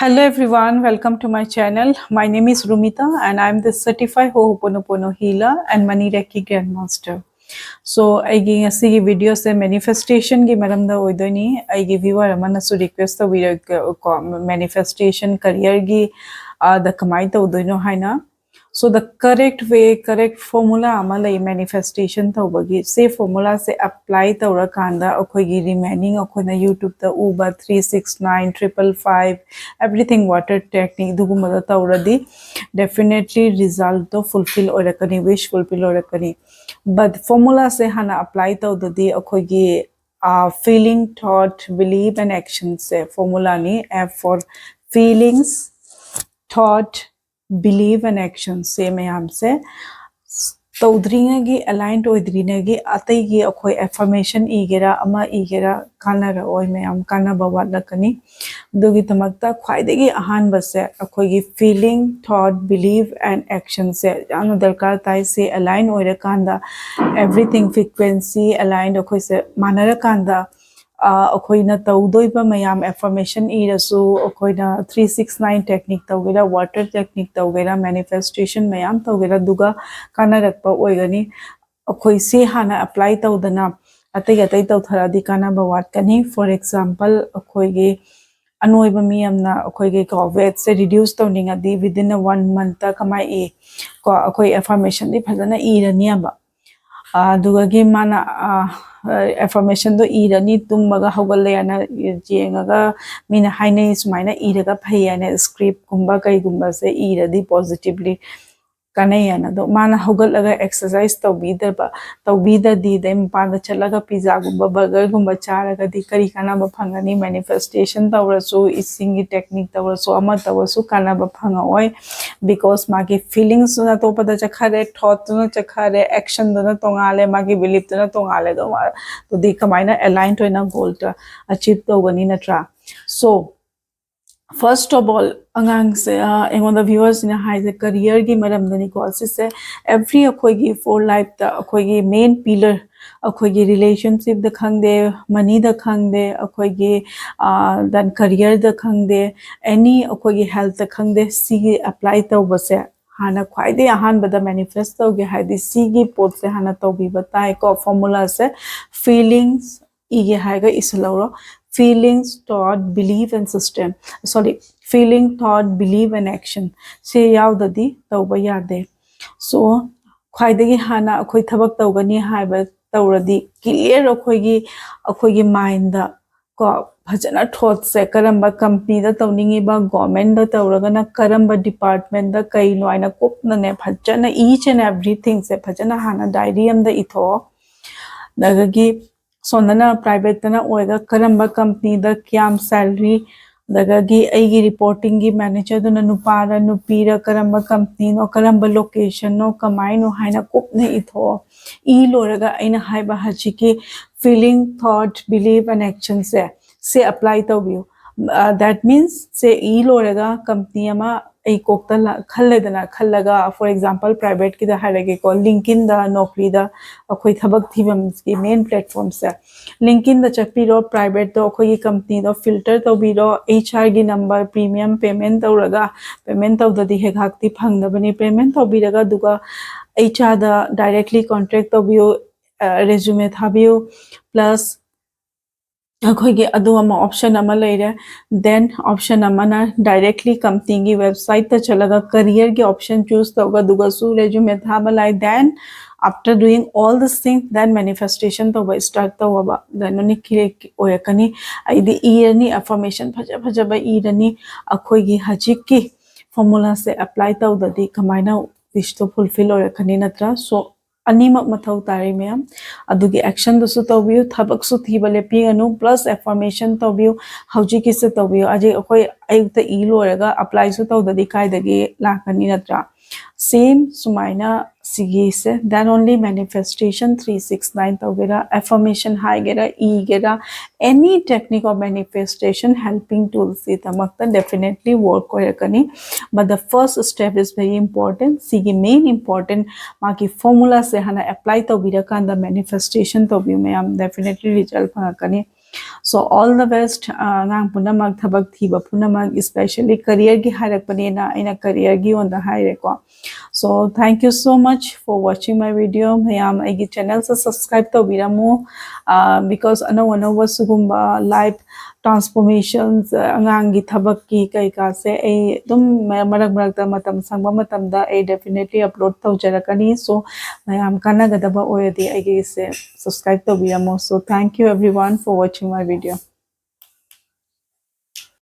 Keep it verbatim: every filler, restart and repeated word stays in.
Hello everyone, welcome to my channel. My name is Rumita and I am the certified Ho'oponopono healer and Money Reiki grandmaster. So ꯑꯩꯒꯤ ꯉꯁꯤꯒꯤ videoꯁꯦ manifestationꯒꯤ ꯃꯔꯝꯗ ꯑꯣꯏꯗꯣꯏꯅꯤ꯫ ꯑꯩꯒꯤ viewer ꯑꯃꯅꯁꯨ request ꯇꯧꯕꯤꯔꯛꯀꯣ, manifestation careerꯒꯤ ꯑꯗ ꯀꯃꯥꯏꯅ ꯇꯧꯗꯣꯏꯅꯣ ꯍꯥꯏꯅ꯫ So the correct way, correct formula ꯑꯃ ꯂꯩ manifestation ꯇꯧꯕꯒꯤ꯫ ꯁꯤ formulaꯁꯦ apply ꯇꯧꯔꯀꯥꯟꯗ ꯑꯩꯈꯣꯏꯒꯤ remaining ꯑꯩꯈꯣꯏꯅ YouTubeꯇ ꯎꯕ three six nine, triple five, everything water technique ꯑꯗꯨꯒꯨꯝꯕꯗ ꯇꯧꯔꯗꯤ definitely resultꯇꯣ fulfill ꯑꯣꯏꯔꯛꯀꯅꯤ, wish fulfill ꯑꯣꯏꯔꯛꯀꯅꯤ꯫ But formulaꯁꯦ ꯍꯥꯟꯅ apply ꯇꯧꯗꯗꯤ ꯑꯩꯈꯣꯏꯒꯤ feeling, thought, belief and actionꯁꯦ formulaꯅꯤ꯫ F for feelings, thought, belief and actionꯁꯦ ꯃꯌꯥꯝꯁꯦ ꯇꯧꯗ꯭ꯔꯤꯉꯩꯒꯤ, aligned ꯑꯣꯏꯗ꯭ꯔꯤꯉꯩꯒꯤ ꯑꯇꯩꯒꯤ ꯑꯩꯈꯣꯏ affirmation ꯏꯒꯦꯔꯥ ꯑꯃ ꯏꯒꯦꯔꯥ ꯀꯥꯟꯅꯔꯛꯑꯣꯏ, ꯃꯌꯥꯝ ꯀꯥꯟꯅꯕ ꯋꯥꯠꯂꯛꯀꯅꯤ꯫ ꯑꯗꯨꯒꯤꯗꯃꯛꯇ ꯈ꯭ꯋꯥꯏꯗꯒꯤ ꯑꯍꯥꯟꯕꯁꯦ ꯑꯩꯈꯣꯏꯒꯤ feeling, thought, belief and actionꯁꯦ ꯌꯥꯝꯅ ꯗꯔꯀꯥꯔ ꯇꯥꯏ꯫ ꯁꯤ align ꯑꯣꯏꯔꯀꯥꯟꯗ everything frequency aligned ꯑꯩꯈꯣꯏꯁꯦ ꯃꯥꯟꯅꯔꯀꯥꯟꯗ ꯑꯩꯈꯣꯏꯅ ꯇꯧꯗꯣꯏꯕ ꯃꯌꯥꯝ affirmation ꯏꯔꯁꯨ, ꯑꯩꯈꯣꯏꯅ three six nine technique ꯇꯧꯒꯦꯔꯥ, water technique ꯇꯧꯒꯦꯔꯥ, manifestation ꯃꯌꯥꯝ ꯇꯧꯒꯦꯔꯥ, ꯑꯗꯨꯒ ꯀꯥꯟꯅꯔꯛꯄ ꯑꯣꯏꯒꯅꯤ꯫ ꯑꯩꯈꯣꯏ ꯁꯤ ꯍꯥꯟꯅ apply ꯇꯧꯗꯅ ꯑꯇꯩ ꯑꯇꯩ ꯇꯧꯊꯔꯛꯑꯗꯤ ꯀꯥꯟꯅꯕ ꯋꯥꯠꯀꯅꯤ꯫ For example, ꯑꯩꯈꯣꯏꯒꯤ ꯑꯅꯣꯏꯕ ꯃꯤ ꯑꯃꯅ ꯑꯩꯈꯣꯏꯒꯤ ꯀꯣ weightꯁꯦ reduce ꯇꯧꯅꯤꯡꯉꯗꯤ within a one monthꯇ ꯀꯃꯥꯏ ꯏ? ꯀꯣ ꯑꯩꯈꯣꯏ affirmationꯗꯤ ꯐꯖꯅ ꯏꯔꯅꯤꯕ꯫ ꯑꯗꯨꯒꯒꯤ ꯃꯥꯅ affirmationꯗꯣ ꯏꯔꯅꯤ, ꯇꯨꯝꯃꯒ ꯍꯧꯒꯠꯂꯦ ꯍꯥꯏꯅ ꯌꯦꯡꯉꯒ ꯃꯤꯅ ꯍꯥꯏꯅꯩ, ꯁꯨꯃꯥꯏꯅ ꯏꯔꯒ ꯐꯩ ꯍꯥꯏꯅ scriptꯀꯨꯝꯕ ꯀꯩꯒꯨꯝꯕꯁꯦ ꯏꯔꯗꯤ positively ꯀꯥꯟꯅꯩ ꯍꯥꯏꯅ꯫ ꯑꯗꯣ ꯃꯥꯅ ꯍꯧꯒꯠꯂꯒ exercise ꯇꯧꯕꯤꯗꯕ, ꯇꯧꯕꯤꯗꯗꯤ ꯑꯗꯩ ꯃꯄꯥꯟꯗ ꯆꯠꯂꯒ pizzaꯒꯨꯝꯕ burgerꯒꯨꯝꯕ ꯆꯥꯔꯒꯗꯤ ꯀꯔꯤ ꯀꯥꯟꯅꯕ ꯐꯪꯒꯅꯤ? Manifestation ꯇꯧꯔꯁꯨ, ꯏꯁꯤꯡꯒꯤ technique ꯇꯧꯔꯁꯨ, ꯑꯃ ꯇꯧꯔꯁꯨ ꯀꯥꯟꯅꯕ ꯐꯪꯉꯛꯑꯣꯏ꯫ Because ꯃꯥꯒꯤ feelingsꯇꯨꯅ ꯑꯇꯣꯞꯄꯗ ꯆꯠꯈꯔꯦ, thoughtꯇꯨꯅ ꯆꯠꯈꯔꯦ, actionꯗꯨꯅ ꯇꯣꯉꯥꯜꯂꯦ, ꯃꯥꯒꯤ beliefꯇꯨꯅ ꯇꯣꯉꯥꯜꯂꯦ꯫ ꯑꯗꯣ ꯃꯥ-, ꯑꯗꯨꯗꯤ ꯀꯃꯥꯏꯅ aligned ꯑꯣꯏꯅ goalꯗ achieve ꯇꯧꯒꯅꯤ ꯅꯠꯇ꯭ꯔꯥ? So first of all, ꯑꯉꯥꯡꯁꯦ, ꯑ, ꯑꯩꯉꯣꯟꯗ viewerꯁꯤꯡꯅ ꯍꯥꯏꯁꯦ careerꯒꯤ ꯃꯔꯝꯗꯅꯤꯀꯣ꯫ ꯁꯤꯁꯦ every ꯑꯩꯈꯣꯏꯒꯤ four lifeꯇ ꯑꯩꯈꯣꯏꯒꯤ main pillar ꯑꯩꯈꯣꯏꯒꯤ ꯔꯤꯂꯦꯁꯟꯁꯤꯞꯇ ꯈꯪꯗꯦ, ꯃꯅꯤꯗ ꯈꯪꯗꯦ, ꯑꯩꯈꯣꯏꯒꯤ ꯗꯦꯟ ꯀꯔꯤꯌꯔꯗ ꯈꯪꯗꯦ, ꯑꯦꯅꯤ ꯑꯩꯈꯣꯏꯒꯤ ꯍꯦꯜꯠꯇ ꯈꯪꯗꯦ, ꯁꯤꯒꯤ ꯑꯦꯄ꯭ꯂꯥꯏ ꯇꯧꯕꯁꯦ ꯍꯥꯟꯅ ꯈ꯭ꯋꯥꯏꯗꯒꯤ ꯑꯍꯥꯟꯕꯗ ꯃꯦꯅꯤꯐꯦꯁ ꯇꯧꯒꯦ ꯍꯥꯏꯗꯤ ꯁꯤꯒꯤ ꯄꯣꯠꯁꯦ ꯍꯥꯟꯅ ꯇꯧꯕꯤꯕ ꯇꯥꯏꯀꯣ꯫ ꯐꯣꯔꯃꯨꯂꯥꯁꯦ ꯐꯤꯂꯤꯡꯁ ꯏꯒꯦ ꯍꯥꯏꯔꯒ ꯏꯁꯤꯜꯍꯧꯔꯣ꯫ Feelings, thought, belief and system, sorry, feeling, thought, belief and action ꯁꯦ ꯌꯥꯎꯗꯗꯤ ꯇꯧꯕ ꯌꯥꯗꯦ꯫ ꯁꯣ ꯈ꯭ꯋꯥꯏꯗꯒꯤ ꯍꯥꯟꯅ ꯑꯩꯈꯣꯏ ꯊꯕꯛ ꯇꯧꯒꯅꯤ ꯍꯥꯏꯕ ꯇꯧꯔꯗꯤ ꯀ꯭ꯂꯤꯌꯥꯔ ꯑꯩꯈꯣꯏꯒꯤ ꯑꯩꯈꯣꯏꯒꯤ ꯃꯥꯏꯟꯗ ꯀꯣ ꯐꯖꯅ ꯊꯣꯠꯁꯦ ꯀꯔꯝꯕ ꯀꯝꯄꯅꯤꯗ ꯇꯧꯅꯤꯡꯉꯤꯕ, ꯒꯣꯔꯃꯦꯟꯗ ꯇꯧꯔꯒꯅ ꯀꯔꯝꯕ ꯗꯤꯄꯥꯔꯠꯃꯦꯟꯗ ꯀꯩꯅꯣ ꯍꯥꯏꯅ ꯀꯨꯞꯅꯅꯦ ꯐꯖꯅ each and everythingꯁꯦ ꯐꯖꯅ ꯍꯥꯟꯅ ꯗꯥꯏꯔꯤ ꯑꯃꯗ ꯏꯊꯣꯛꯑꯣ꯫ ꯑꯗꯒꯤ ꯁꯣꯝꯗꯅ ꯄ꯭ꯔꯥꯏꯚꯦꯠꯇꯅ ꯑꯣꯏꯔꯒ ꯀꯔꯝꯕ ꯀꯝꯄꯅꯤꯗ ꯀꯌꯥꯝ ꯁꯦꯂꯔꯤ, ꯑꯗꯒꯤ ꯑꯩꯒꯤ ꯔꯤꯄꯣꯔꯇꯤꯡꯒꯤ ꯃꯦꯅꯦꯖꯔꯗꯨꯅ ꯅꯨꯄꯥꯔ ꯅꯨꯄꯤꯔ, ꯀꯔꯝꯕ ꯀꯝꯄꯅꯤꯅꯣ, ꯀꯔꯝꯕ ꯂꯣꯀꯦꯁꯟꯅꯣ, ꯀꯃꯥꯏꯅꯣ ꯍꯥꯏꯅ ꯀꯨꯞꯅ ꯏꯊꯣꯛꯑꯣ꯫ ꯏ ꯂꯣꯏꯔꯒ ꯑꯩꯅ ꯍꯥꯏꯕ ꯍꯧꯖꯤꯛꯀꯤ feeling, thought, belief and actionꯁꯦ ꯁꯤ ꯑꯦꯄ꯭ꯂꯥꯏ ꯇꯧꯕꯤꯌꯨ꯫ ꯗꯦꯠ ꯃꯤꯟꯁ ꯁꯦ ꯏ ꯂꯣꯏꯔꯒ ꯀꯝꯄꯅꯤ ꯑꯃ ꯑꯩ ꯀꯣꯛꯇ ꯈꯜꯂꯦꯗꯅ, ꯈꯜꯂꯒ ꯐꯣꯔ ꯑꯦꯛꯖꯥꯝꯄꯜ ꯄ꯭ꯔꯥꯏꯚꯦꯠꯀꯤꯗ ꯍꯥꯏꯔꯒꯦꯀꯣ, ꯂꯤꯡꯀꯤꯟꯗ, ꯅꯣꯀ꯭ꯔꯤꯗ ꯑꯩꯈꯣꯏ ꯊꯕꯛ ꯊꯤꯐꯝꯒꯤ ꯃꯦꯟ ꯄ꯭ꯂꯦꯠꯐꯣꯝꯁꯦ꯫ ꯂꯤꯡꯀꯤꯟꯗ ꯆꯠꯄꯤꯔꯣ, ꯄ꯭ꯔꯥꯏꯚꯦꯠꯇꯣ ꯑꯩꯈꯣꯏꯒꯤ ꯀꯝꯄꯅꯤꯗꯣ ꯐꯤꯜꯇꯔ ꯇꯧꯕꯤꯔꯣ, ꯑꯩꯆ ꯑꯥꯔꯒꯤ ꯅꯝꯕꯔ ꯄ꯭ꯔꯤꯃꯤꯌꯝ ꯄꯦꯃꯦꯟ ꯇꯧꯔꯒ, ꯄꯦꯃꯦꯟ ꯇꯧꯗꯗꯤ ꯍꯦꯛ ꯍꯥꯛꯇꯤ ꯐꯪꯗꯕꯅꯤ, ꯄꯦꯃꯦꯟ ꯇꯧꯕꯤꯔꯒ ꯑꯗꯨꯒ ꯑꯩꯆ ꯑꯥꯔꯗ ꯗꯥꯏꯔꯦꯛꯂꯤ ꯀꯣꯟꯇꯦꯛ ꯇꯧꯕꯤꯌꯨ꯫ ꯔꯦꯖꯨꯃꯦ ꯊꯥꯕꯤꯌꯨ꯫ ꯄ꯭ꯂꯁ ꯑꯩꯈꯣꯏꯒꯤ ꯑꯗꯨ ꯑꯃ ꯑꯣꯞꯁꯟ ꯑꯃ ꯂꯩꯔꯦ꯫ ꯗꯦꯟ ꯑꯣꯞꯁꯟ ꯑꯃꯅ ꯗꯥꯏꯔꯦꯛꯂꯤ ꯀꯝꯄꯅꯤꯒꯤ ꯋꯦꯕꯁꯥꯏꯠꯇ ꯆꯠꯂꯒ ꯀꯔꯤꯌꯔꯒꯤ ꯑꯣꯞꯁꯟ ꯆꯨꯁ ꯇꯧꯔꯒ ꯑꯗꯨꯒꯁꯨ ꯔꯦꯖꯨꯃꯦ ꯊꯥꯕ ꯂꯥꯏ꯫ Then after doing all this thing, then manifestation ꯇꯧꯕ ꯁ꯭ꯇꯥꯔꯠ ꯇꯧꯕ ꯀꯩꯅꯣꯅꯤ ꯀ꯭ꯂꯤꯛ ꯑꯣꯏꯔꯛꯀꯅꯤ꯫ ꯑꯩꯗꯤ ꯏꯔꯅꯤ, ꯑꯦꯐꯔꯃꯦꯁꯟ ꯐꯖ ꯐꯖꯕ ꯏꯔꯅꯤ꯫ ꯑꯩꯈꯣꯏꯒꯤ ꯍꯧꯖꯤꯛꯀꯤ ꯐꯣꯔꯃꯨꯂꯥꯁꯦ ꯑꯦꯄ꯭ꯂꯥꯏ ꯇꯧꯗꯗꯤ ꯀꯃꯥꯏꯅ ꯋꯤꯁꯇꯣ ꯐꯨꯜꯐꯤꯜ ꯑꯣꯏꯔꯛꯀꯅꯤ ꯅꯠꯇ꯭ꯔꯥ? ꯁꯣ ꯑꯅꯤꯃꯛ ꯃꯊꯧ ꯇꯥꯔꯤ ꯃꯌꯥꯝ꯫ ꯑꯗꯨꯒꯤ ꯑꯦꯛꯁꯟꯗꯨꯁꯨ ꯇꯧꯕꯤꯌꯨ, ꯊꯕꯛꯁꯨ ꯊꯤꯕ ꯂꯦꯞꯄꯤꯒꯅꯨ, ꯄ꯭ꯂꯁ ꯑꯦꯐꯔꯃꯦꯁꯟ ꯇꯧꯕꯤꯌꯨ, ꯍꯧꯖꯤꯛꯀꯤꯁꯨ ꯇꯧꯕꯤꯌꯨ꯫ ꯍꯧꯖꯤꯛ ꯑꯩꯈꯣꯏ ꯑꯌꯨꯛꯇ ꯏ ꯂꯣꯏꯔꯒ ꯑꯦꯄ꯭ꯂꯥꯏꯁꯨ ꯇꯧꯗꯗꯤ ꯀꯥꯏꯗꯒꯤ ꯂꯥꯛꯀꯅꯤ ꯅꯠꯇ꯭ꯔꯥ? same ꯁꯨꯃꯥꯏꯅ ꯁꯤꯒꯤꯁꯦ, then only manifestation three six nine ꯇꯧꯒꯦꯔꯥ, affirmation ꯍꯥꯏꯒꯦꯔꯥ, ꯏꯒꯦꯔꯥ, any technique of manifestation helping tools ꯒꯤꯗꯃꯛꯇ definitely work ꯑꯣꯏꯔꯛꯀꯅꯤ. But the first step is very important. ꯁꯤꯒꯤ main important ꯃꯥꯒꯤ formula ꯁꯦ ꯍꯥꯟꯅ apply ꯇꯧꯕꯤꯔꯀꯥꯟꯗ manifestation ꯇꯧꯕꯤꯌꯨ ꯃꯌꯥꯝ, definitely result ꯐꯪꯉꯛꯀꯅꯤ. So all the best, ꯑꯉꯥꯡ ꯄꯨꯝꯅꯃꯛ, ꯊꯕꯛ ꯊꯤꯕ ꯄꯨꯝꯅꯃꯛ, especially career ꯒꯤ ꯍꯥꯏꯔꯛꯄꯅꯤꯅ ꯑꯩꯅ career ꯒꯤ ꯑꯣꯏꯅ ꯍꯥꯏꯔꯦꯀꯣ. So thank you so much for watching my video. ꯃꯌꯥꯝ ꯑꯩꯒꯤ channel ꯁꯦ subscribe ꯇꯧꯕꯤꯔꯝꯃꯨ, because ꯑꯅꯧ ꯑꯅꯧꯕ ꯁꯤꯒꯨꯝꯕ life transformations, ꯑꯉꯥꯡꯒꯤ ꯊꯕꯛꯀꯤ ꯀꯩꯀꯥꯁꯦ ꯑꯩ ꯑꯗꯨꯝ ꯃꯔꯛ ꯃꯔꯛꯇ ꯃꯇꯝ ꯁꯪꯕ ꯃꯇꯝꯗ ꯑꯩ definitely upload ꯇꯧꯖꯔꯛꯀꯅꯤ. So ꯃꯌꯥꯝ ꯀꯥꯟꯅꯒꯗꯕ ꯑꯣꯏꯔꯗꯤ ꯑꯩꯒꯤꯁꯦ subscribe ꯇꯧꯕꯤꯔꯝꯃꯣ. So thank you everyone for watching my video.